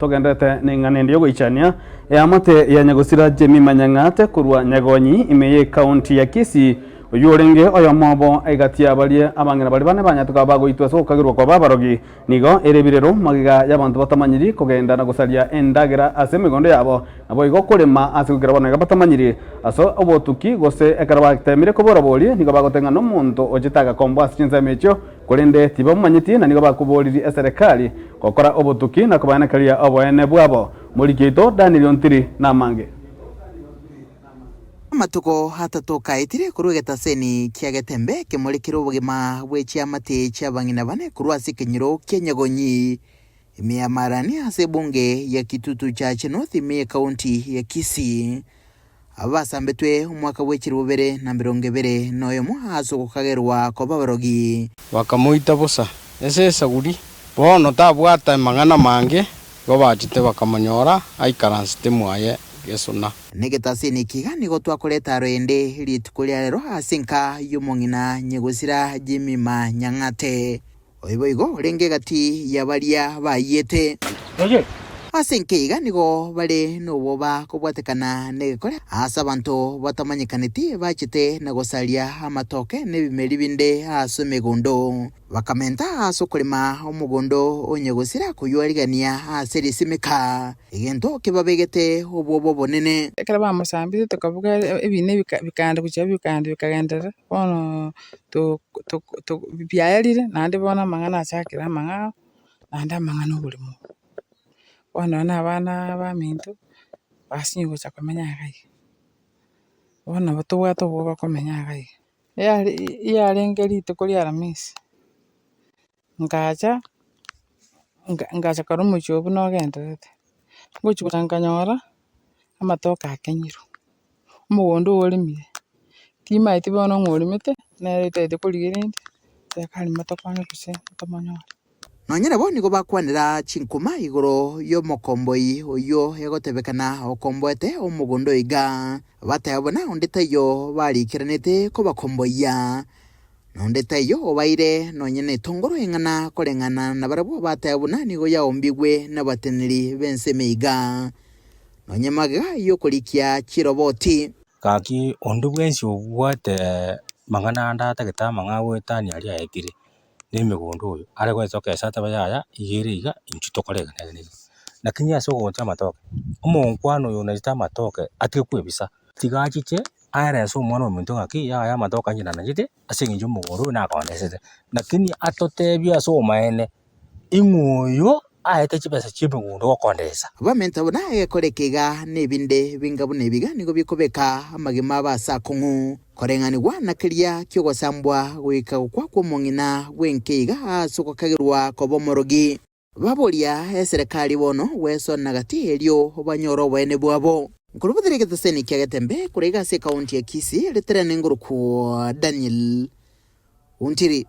Togenderete neng'ana ende y'ogoichania, eamate ya nyagosira Jemimah Nyang'ate korwa Nyagonyi ime y'ecounty ya Kisii, oyio orenge oyomo obo egati ya baria abang'ina baria bane banyate koba bagoitwa ase ogokagerwa kwabo abarogi. Nigo ere ebirero magega y'abanto batamanyiri kogenda na gosaria endagera ase emegondo yabo, naboigo korema ase goikera bono iga batamanyiri ase obotuki gose ekero batemire kobora-boria nigo bagoteng'ana nomonto ochete agakomboa ase chinsemo echio Korende tibamomanyeti, na nigo bakoboririe eserekari gokora obotuki na kobaenekeria oboene bwabo. Moriki oito Daniel Ontiri namange. Amatuko atato kaetire korwa egetaseni kia Getembe kemorekire obogima bwe chiamate chi'abang'ina bane korwa ase ekenyoro kia Nyagonyi, ime ya Marani ase ebunge ya Kitutu Chache North ime y'Ekaunti ya Kisii. Aba basambetwe omwaka bwe chilifu bibere na emerongo ebere noyomo ase ogokagerwa koba abarogi. Bakamoita bosa ase esaguri. Bono tabwate amang'ana mange, igo bachete bakamonyora aikaransete mwaye gesona. Negetasini eke iga nigo twakoreta aro ende rituko ria rero ase enka y'omong'ina nyegosira Jemima Nyang'ate. Oyo boigo orenge egati ya baria bayiete. Ase enka iga nigo bare nobwoba kobwatekana negekore aase abanto batamanyekaneti bachete na gosaria amatoke na ebimeri binde ase emegondo. Bakamenta ase okorema omogondo onye gosira koywarigania ase risimeka, egento kebabegete obwoba obonene. Ekero bamosambire tokabuga ebina bikaenda gochia bikaenda bikagenderera, bono to to to biaerire naende bono amang'ana achakire amang'ao, naende amang'ana oborimo. Bono nonye na abana baminto, basinyire gocha komenya iga iga. Bono nabo tobwate obwoba komenya iga iga. Yare yarenge rituko ria aramisi, nkacha, nka- ngacha korora omochie obwo nogendererete, ngochi gocha nkanyora, amatoke akenyirwe, omogondo oyo oremire, timanyeti bono ng'a oremete, nere otaete korigia rende, serikali motokonye gose tomonyore. Nonya nabo nigo bakwanera chinkuma igoro y'omokomboi oyio egotebekana okomboete omogondo oiga, bateba buna onde taiyo barikeranete kobakomboyia, na onde taiyo obaire nonya netongoro eng'ana koreng'ana nabarabwo bateba buna nigo yaombigwe nabateneneri b'ensemo iga, nonya magega y'okorikia chiroboti. Gaki onde bwensi obwate mang'ana ande atagete amang'ana agoetania aria aetire. na emegondo oyo, are goesoka ase atebe yaya, iga ere iga, intwe tokore iga na iga na iga. Lakini ase ogocha amatoke, omonkwano oyo onachete amatoke atige kwebisa, tiga achiche aerese omwana ominto ng'aki yaya amatoke inche nanachete ase eng'encho omogondo oyo nakondesete. Lakini atotebie ase obomaene, ing'o oyo aete chibesa chia emegondo gokondesa. Bamenta buna egekora eke iga na ebinde binga buna ebi iga nigo bikobeka amagima abo ase akong'u. Koreng'anigwa na keria ki'ogosambwa goika gokwa kw'omong'ina bw'enka iga ase ogokagerwa koba omorogi. Baboria eserekari bono gwesona gati erio banyore oboene bwabo. Nkorubotheria egeteseni kia Getembe korwa iga ase ekaunti ya Kisii, ritere nengorokwo Daniel Ontiri.